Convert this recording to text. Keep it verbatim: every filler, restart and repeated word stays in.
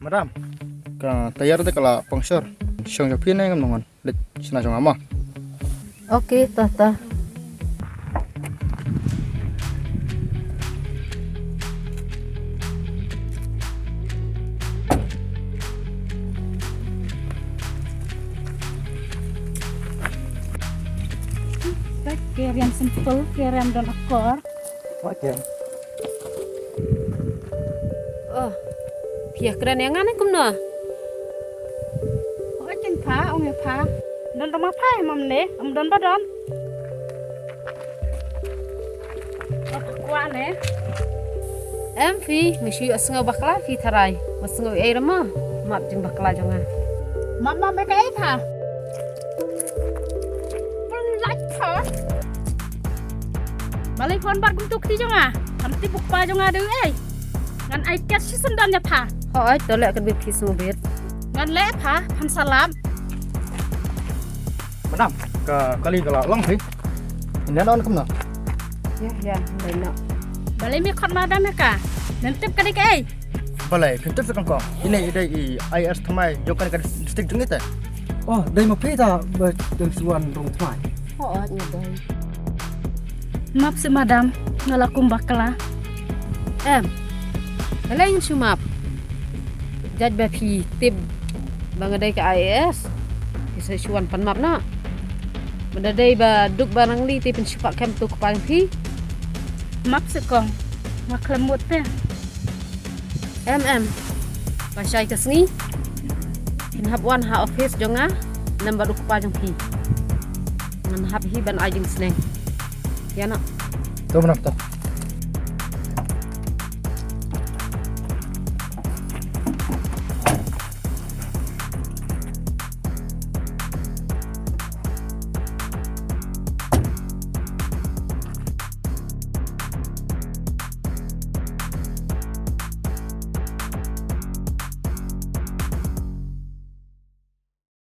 Ram, ka tayar te ka la puncture. Shong jong phi ne ngam nongon. Leit shna jong nga mo. Ok, ta ta. Ka riam simple, ka riam don akor. Ok. Oh. Phi ïa kren ïa nga ne kumno? Oh, kin pha, ong ïa pha. Don tama pha, mam ne, am don ba don. Oh, kwah ne. Em phi, nga shu ïohsngew bakla phi tharai. Nga sngew ei rama, map jing bakla jong nga. Map map ka ei pha. Pynlait pha. Balei phone bat kumtu kti jong nga? Kam tip u kpa jong nga dei ei. Ngan ai kes shi sendon ïa pha. Hooid, to leh kan bit phi sngewbit. Ngan leh pha, phan salap. Madam, ka kali ka la long phi. Ynda on kumno? Ya, ya, dai na. Balei mi khot madam ïa ka? Nym tip ka dei ka ei. Balei phin tip sa kong kong. Ine i dei i I A S thymmai jong kane ka district jong ngi te. Oh, dei ma phi ta ba dei suan rung thymmai. Oh, oh, nga dei. Map seh madam, nga la kum bakla. Em. Balei ngin shu map? Jait ba phi tip ba nga dei ka I A S. Phi sa shu wan pan map na. Ba da dei ba duk ba nangli te phin shu pak kem tu kpa phi. Map seh kong. Nga khlem mut te. Em em. Ba shai ka sngi. Phin hap wan ha office jong nga. Nambar u kpa jong phi. Ngan hap hi ban ai jingsneng. Ïa na. To madam to.